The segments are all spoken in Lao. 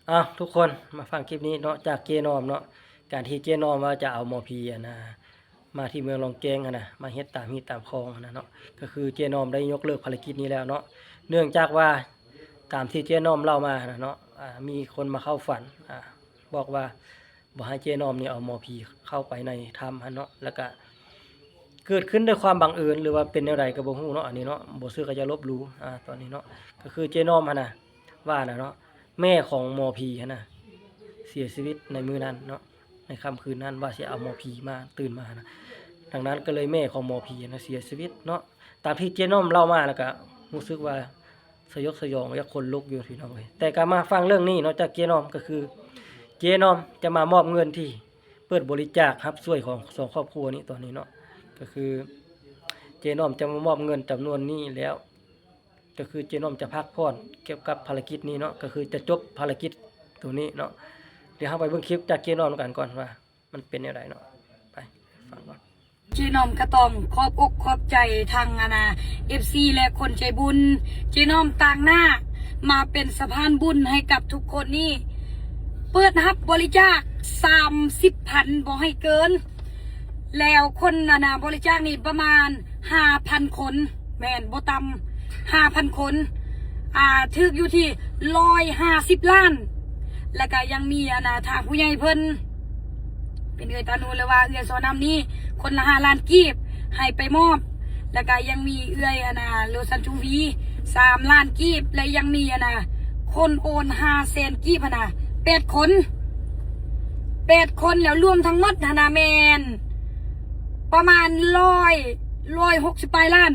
ອ້າວ ທຸກຄົນ ມາຟັງຄລິບນີ້ເນາະ ຈາກເຈ້ນ້ອມເນາະ ການທີ່ເຈ້ນ້ອມວ່າຈະເອົາໝໍຜີຫັ້ນນະ ມາທີ່ເມືອງລອງແກງຫັ້ນນະ ມາເຮັດຕາມຮີດຕາມຄອງຫັ້ນນະເນາະ ກໍຄືເຈ້ນ້ອມໄດ້ຍົກເລີກພາລະກິດນີ້ແລ້ວເນາະ ເນື່ອງຈາກວ່າຕາມທີ່ເຈ້ນ້ອມເລົ່າມາຫັ້ນນະເນາະ ອາ ມີຄົນມາເຂົ້າຝັນ ອາ ບອກວ່າບໍ່ໃຫ້ເຈ້ນ້ອມນີ້ເອົາໝໍຜີເຂົ້າໄປໃນຖ້ຳຫັ້ນເນາະ ແລ້ວກະເກີດຂຶ້ນດ້ວຍຄວາມບັງເອີນ ຫຼືວ່າເປັນແນວໃດກໍບໍ່ຮູ້ເນາະ ອັນນີ້ເນາະ ບໍ່ເຊື່ອກໍຢ່າລົບຫຼູ່ ອາ ຕອນນີ້ເນາະ ກໍຄືເຈ້ນ້ອມຫັ້ນນະ ວ່ານະເນາະ ແມ່ຂອງໝໍຜີຫັ້ນນະ ເສຍຊີວິດໃນມື້ນັ້ນເນາະ ໃນຄ່ຳຄືນນັ້ນ ວ່າຊິເອົາໝໍຜີມາ ຕື່ນມານະ ດັ່ງນັ້ນກໍເລີຍແມ່ຂອງໝໍຜີຫັ້ນນະເສຍຊີວິດເນາະ ຕາມທີ່ເຈ້ນ້ອມເລົ່າມາ ແລ້ວກະຮູ້ສຶກວ່າສະຫຍົດສະຫຍອງ ຢາກຂົນລຸກຢູ່ພີ່ນ້ອງເອີຍ ແຕ່ກະມາຟັງເລື່ອງນີ້ເນາະ ຈາກເຈ້ນ້ອມ ກໍຄືເຈ້ນ້ອມຈະມາມອບເງິນທີ່ເປີດບໍລິຈາກຮັບຊ່ວຍຂອງສອງຄອບຄົວນີ້ຕອນນີ້ເນາະ ກໍຄືເຈ້ນ້ອມຈະມາມອບເງິນຈຳນວນນີ້ແລ້ວ ກໍຄືເຈ້ນ້ອມຈະພັກຜ່ອນກ່ຽວກັບພາລະກິດນີ້ເນາະ ກໍຄືຈະຈົບພາລະກິດໂຕນີ້ເນາະ ດຽວເຮົາໄປເບິ່ງຄລິບຈາກເຈ້ນ້ອມນຳກັນກ່ອນວ່າມັນເປັນແນວໃດເນາະ ໄປຟັງກ່ອນ. ເຈ້ນ້ອມກໍຕ້ອງຂອບອົກຂອບໃຈທັງ ອັນນາ ເອັຟຊີ ແລະ ຄົນໃຈບຸນ ເຈ້ນ້ອມຕາງໜ້າມາເປັນສະພານບຸນໃຫ້ກັບທຸກຄົນນີ້ ເປີດຮັບບໍລິຈາກສາມສິບພັນ ບໍ່ໃຫ້ເກີນ ແລ້ວຄົນ ອັນນາ ບໍລິຈາກນີ້ປະມານຫ້າພັນຄົນ ແມ່ນ ບໍ່ຕ່ຳຫ້າພັນຄົນ ອາ ຖືກຢູ່ທີ່ຮ້ອຍຫ້າສິບລ້ານ ແລ້ວກະຍັງມີ ອັນນາ ທາງຜູ້ໃຫຍ່ເພິ່ນ ເປັນເອື້ອຍຕານູ ຫຼືວ່າເອື້ອຍຊໍນ້ຳນີ້ ຄົນລະຫ້າລ້ານກີບ ໃຫ້ໄປມອບ ແລ້ວກະຍັງມີເອື້ອຍ ອັນນາ ໂລຊັນທູວີ ສາມລ້ານກີບ ແລະ ຍັງມີ ອັນນາ ຄົນໂອນຫ້າແສນກີບຫັ້ນນະ ແປດຄົນ ແປດຄົນ ແລ້ວລວມທັງໝົດຫັ້ນນະ ແມ່ນປະມານຮ້ອຍ ຮ້ອຍຫົກສິບປາຍລ້ານ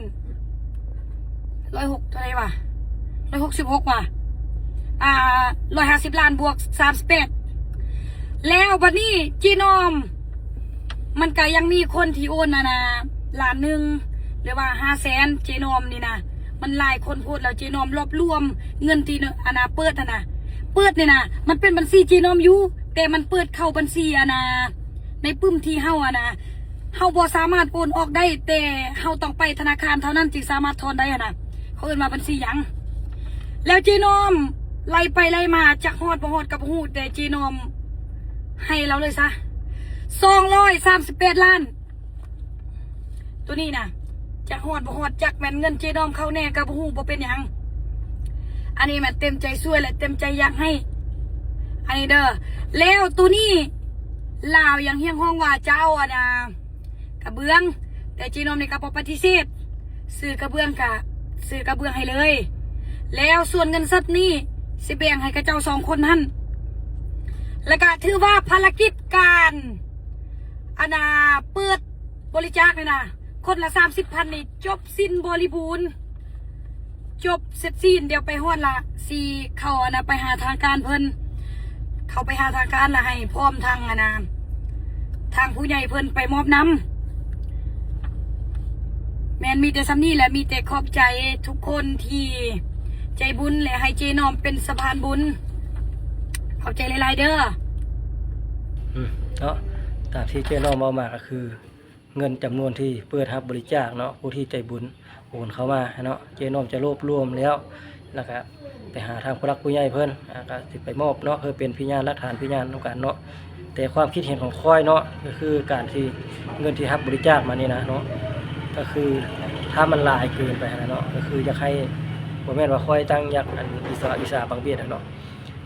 ຮ້ອຍຫົກ ເທົ່າໃດຫວາ ຮ້ອຍຫົກສິບຫົກຫວາ ອ່າ ຮ້ອຍຫ້າສິບລ້ານບວກສາມສິບແປດ ແລ້ວບັດນີ້ເຈ້ນ້ອມ ມັນກະຍັງມີຄົນທີ່ໂອນ ອັນນາ ລ້ານໜຶ່ງ ຫຼືວ່າຫ້າແສນ ເຈ້ນ້ອມນີ້ນະ ມັນຫຼາຍຄົນໂພດ ແລ້ວເຈ້ນ້ອມລວບລວມເງິນທີ່ ອັນນາ ເປີດຫັ້ນນະ ເປີດນີ້ນະ ມັນເປັນບັນຊີເຈ້ນ້ອມຢູ່ ແຕ່ມັນເປີດເຂົ້າບັນຊີ ອັນນາ ໃນປຶ້ມທີ່ເຮົາ ອັນນາ ເຮົາບໍ່ສາມາດໂອນອອກໄດ້ ແຕ່ເຮົາຕ້ອງໄປທະນາຄານເທົ່ານັ້ນຈຶ່ງສາມາດຖອນໄດ້ຫັ້ນນະ ເຂົາເອີ້ນວ່າບັນຊີຫຍັງ ແລ້ວເຈ້ນ້ອມໄລ່ໄປໄລ່ມາ ຈັກຮອດບໍ່ຮອດກໍບໍ່ຮູ້ ແຕ່ເຈ້ນ້ອມໃຫ້ລາວເລີຍຊະ ສອງຮ້ອຍສາມສິບແປດລ້ານ ໂຕນີ້ນະ ຈັກຮອດບໍ່ຮອດ ຈັກແມ່ນເງິນເຈ້ນ້ອມເຂົ້າແດ່ກໍບໍ່ຮູ້ ບໍ່ເປັນຫຍັງ ອັນນີ້ແມ່ນເຕັມໃຈຊ່ວຍ ແລະ ເຕັມໃຈຢາກໃຫ້ ອັນນີ້ເດີ ແລ້ວໂຕນີ້ ລາວຍັງຮຽກຮ້ອງວ່າຈະເອົາ ອັນນາ ກະເບື້ອງ ແຕ່ເຈ້ນ້ອມນີ້ກໍບໍ່ປະຕິເສດ ຊື້ກະເບື້ອງກະຊື້ກະເບື້ອງໃຫ້ເລີຍ ແລ້ວສ່ວນເງິນສັດນີ້ຊິແບ່ງໃຫ້ເຂົາເຈົ້າສອງຄົນຫັ້ນ ແລ້ວກະຖືວ່າພາລະກິດການ ອັນນາ ເປີດບໍລິຈາກນີ້ນະ ຄົນລະສາມສິບພັນນີ້ ຈົບສິ້ນບໍລິບູນ ຈົບເສັດສິ້ນ ດຽວໄປຮອດລະຊິເຂົ້າ ອັນນາ ໄປຫາທາງການເພິ່ນ ເຂົ້າໄປຫາທາງການລະໃຫ້ພ້ອມທາງ ອັນນາ ທາງຜູ້ໃຫຍ່ເພິ່ນໄປມອບນຳ ແມ່ນມີແຕ່ສ່ຳນີ້ແຫຼະ ມີແຕ່ຂອບໃຈທຸກຄົນທີ່ໃຈບຸນ ແລະ ໃຫ້ເຈ້ນ້ອມເປັນສະພານບຸນ ຂອບໃຈຫຼາຍໆເດີ. ອືມ ເນາະ ຕາມທີ່ເຈ້ນ້ອມເວົ້າມາກໍຄື ເງິນຈຳນວນທີ່ເປີດຮັບບໍລິຈາກເນາະ ຜູ້ທີ່ໃຈບຸນໂອນເຂົ້າມາເນາະ ເຈ້ນ້ອມຈະລວບລວມແລ້ວ ແລ້ວກະໄປຫາທາງຜູ້ຫຼັກຜູ້ໃຫຍ່ເພິ່ນ ອາ ກະຊິໄປມອບເນາະ ເພື່ອເປັນພະຍານຫຼັກຖານພະຍານນຳກັນເນາະ ແຕ່ຄວາມຄິດເຫັນຂອງຂ້ອຍເນາະ ກໍຄືການທີ່ເງິນທີ່ຮັບບໍລິຈາກມານີ້ນະເນາະ ກໍຄືຖ້າມັນຫຼາຍເກີນໄປຫັ້ນນະເນາະ ກໍຄືຢາກໃຫ້ ບໍ່ແມ່ນວ່າຂ້ອຍຕັ້ງຢາກ ອັນ ອິດສະຫະອິດສາບັງບຽດຫັ້ນເນາະ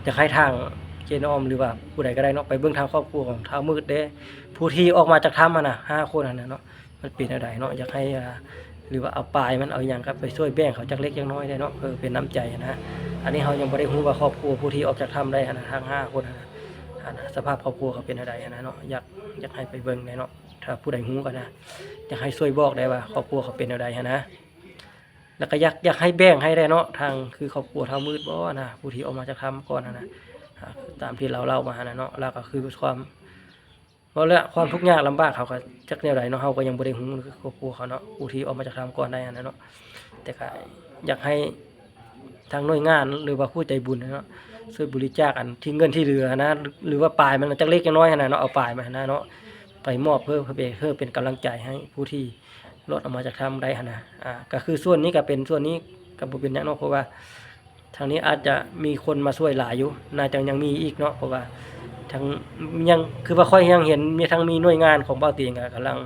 ຢາກໃຫ້ທາງເຈ້ນ້ອມ ຫຼືວ່າຜູ້ໃດກໍໄດ້ເນາະ ໄປເບິ່ງທາງຄອບຄົວຂອງທ້າວມືດເດ້ ຜູ້ທີ່ອອກມາຈາກຖ້ຳຫັ້ນນະ ຫ້າຄົນຫັ້ນນະເນາະ ມັນເປັນແນວໃດເນາະ ຢາກໃຫ້ ອ່າ ຫຼືວ່າເອົາປາຍມັນເອົາຫຍັງກໍໄປຊ່ວຍແບ່ງເຂົາຈັກເລັກຈັກນ້ອຍໄດ້ເນາະ ເພື່ອເປັນນ້ຳໃຈຫັ້ນນະ ອັນນີ້ເຮົາຍັງບໍ່ໄດ້ຮູ້ວ່າຄອບຄົວຜູ້ທີ່ອອກຈາກຖ້ຳໄດ້ຫັ້ນນະ ທັງຫ້າຄົນຫັ້ນນະ ອັນນະ ສະພາບຄອບຄົວເຂົາເປັນແນວໃດຫັ້ນນະເນາະ ຢາກ ຢາກໃຫ້ໄປເບິ່ງແດ່ເນາະ ຖ້າຜູ້ໃດຮູ້ກໍນະ ຢາກໃຫ້ຊ່ວຍບອກແດ່ວ່າຄອບຄົວເຂົາເປັນແນວໃດຫັ້ນນະ ແລ້ວກໍຢາກ ຢາກໃຫ້ແບ່ງໃຫ້ແດ່ເນາະ ທາງຄືຄອບຄົວທ້າວມືດບໍນະ ຜູ້ທີ່ອອກມາຈາກຖ້ຳກ່ອນຫັ້ນນະ ອ່າ ຕາມທີ່ລາວເລົ່າມາຫັ້ນນະເນາະ ລາວກໍຄືຄວາມ ເວົ້າແລ້ວຄວາມທຸກຍາກລຳບາກເຂົາກໍຈັກແນວໃດເນາະ ເຮົາກໍຍັງບໍ່ໄດ້ຮູ້ຄືຄອບຄົວເຂົາເນາະ ຜູ້ທີ່ອອກມາຈາກຖ້ຳກ່ອນໄດ້ຫັ້ນນະເນາະ ແຕ່ກໍຢາກໃຫ້ທາງໜ່ວຍງານ ຫຼືວ່າຜູ້ໃຈບຸນເນາະ ຊ່ວຍບໍລິຈາກອັນທີ່ເງິນທີ່ເຫຼືອຫັ້ນນະ ຫຼືວ່າປາຍມັນຈັກເລັກຈັກນ້ອຍຫັ້ນນະເນາະ ເອົາປາຍມາຫັ້ນນະເນາະ ໄປມອບເພື່ອ ເພື່ອເປັນກຳລັງໃຈໃຫ້ຜູ້ທີ່ລອດອອກມາຈາກຖ້ຳໄດ້ຫັ້ນນະ ອ່າ ກໍຄືສ່ວນນີ້ກໍເປັນ ສ່ວນນີ້ກໍບໍ່ເປັນຫຍັງເນາະ ເພາະວ່າ ທາງນີ້ອາດຈະມີຄົນມາຊ່ວຍຫຼາຍຢູ່ ໜ້າຈະຍັງມີອີກເນາະ ເພາະວ່າທັງ ຍັງ ຄືວ່າຂ້ອຍຍັງເຫັນມີ ທັງມີໜ່ວຍງານຂອງບ່າວຕີງກໍກຳລັງ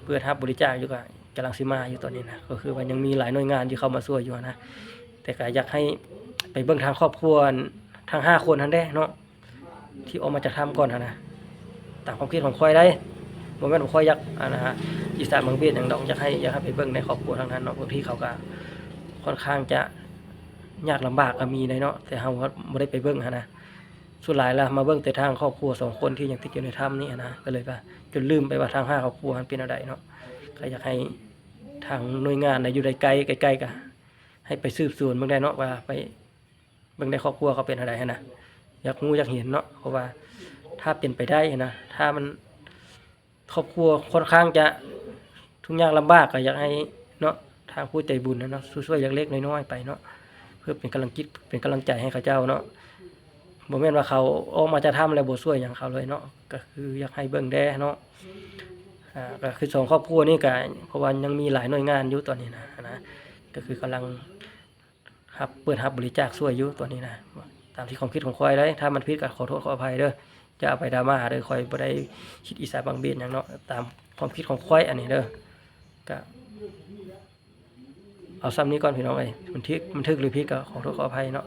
ເປີດຮັບບໍລິຈາກຢູ່ ກໍກຳລັງຊິມາຢູ່ຕອນນີ້ນະ ກໍຄືວ່າຍັງມີຫຼາຍໜ່ວຍງານທີ່ເຂົ້າມາຊ່ວຍຢູ່ຫັ້ນນະ ແຕ່ກໍຢາກໃຫ້ໄປເບິ່ງທາງຄອບຄົວທັງຫ້າຄົນຫັ້ນແດ່ເນາະ ທີ່ອອກມາຈາກຖ້ຳກ່ອນຫັ້ນນະ ຕາມຄວາມຄິດຂອງຂ້ອຍໄດ໋ ບໍ່ແມ່ນວ່າຂ້ອຍຢາກ ອັນນະ ອິດສາບັງເບດຫຍັງດອກ ຢາກໃຫ້ ຢາກໃຫ້ໄປເບິ່ງໃນຄອບຄົວທາງນັ້ນເນາະ ບາງທີເຂົາກໍຄ່ອນຂ້າງຈະຍາກລຳບາກກໍມີໄດ໋ເນາະ ແຕ່ເຮົາບໍ່ໄດ້ໄປເບິ່ງຫັ້ນນະ ສ່ວນຫຼາຍລະມາເບິ່ງແຕ່ທາງຄອບຄົວສອງຄົນທີ່ຍັງຕິດຢູ່ໃນຖ້ຳນີ້ຫັ້ນນະ ກໍເລີຍວ່າຈົນລືມໄປວ່າທາງຫ້າຄອບຄົວຫັ້ນເປັນແນວໃດເນາະ ກໍຢາກໃຫ້ທາງໜ່ວຍງານໃດຢູ່ໃກ້ໆ ໃກ້ໆ ກໍໃຫ້ໄປສືບສວນເບິ່ງໄດ້ເນາະ ວ່າໄປເບິ່ງໃນຄອບຄົວເຂົາເປັນແນວໃດຫັ້ນນະ ຢາກຮູ້ຢາກເຫັນເນາະ ເພາະວ່າຖ້າເປັນໄປໄດ້ຫັ້ນນະ ຖ້າມັນ ຄອບຄົວຄ່ອນຂ້າງຈະທຸກຍາກລຳບາກ ກໍຢາກໃຫ້ເນາະ ທາງຜູ້ໃຈບຸນນະເນາະ ຊ່ວຍໆ ເລັກໆ ນ້ອຍໆ ໄປເນາະ ເພື່ອເປັນກຳລັງຈິດ ເປັນກຳລັງໃຈໃຫ້ເຂົາເຈົ້າເນາະ ບໍ່ແມ່ນວ່າເຂົາອອກມາຈາກຖ້ຳແລ້ວບໍ່ຊ່ວຍຫຍັງເຂົາເລີຍເນາະ ກໍຄືຢາກໃຫ້ເບິ່ງແດ່ເນາະ ອ່າ ກໍຄືສອງຄອບຄົວນີ້ກໍ ເພາະວ່າຍັງມີຫຼາຍໜ່ວຍງານຢູ່ຕອນນີ້ນະ ນະ ກໍຄືກຳລັງ ຮັບ ເປີດຮັບບໍລິຈາກຊ່ວຍຢູ່ຕອນນີ້ນະ ຕາມທີ່ຄວາມຄິດຂອງຂ້ອຍເດ້ ຖ້າມັນຜິດກໍຂໍໂທດຂໍອະໄພເດີ ຢ່າເອົາໄປດຣາມາເດີ ຂ້ອຍບໍ່ໄດ້ຄິດອິດສາບັງເບດຫຍັງເນາະ ຕາມຄວາມຄິດຂອງຂ້ອຍອັນນີ້ເດີ ກະເອົາຊ່ຳນີ້ກ່ອນພີ່ນ້ອງເອີຍ ມັນຖືກ ມັນຖືກຫຼືຜິດກໍຂໍໂທດຂໍອະໄພເນາະ.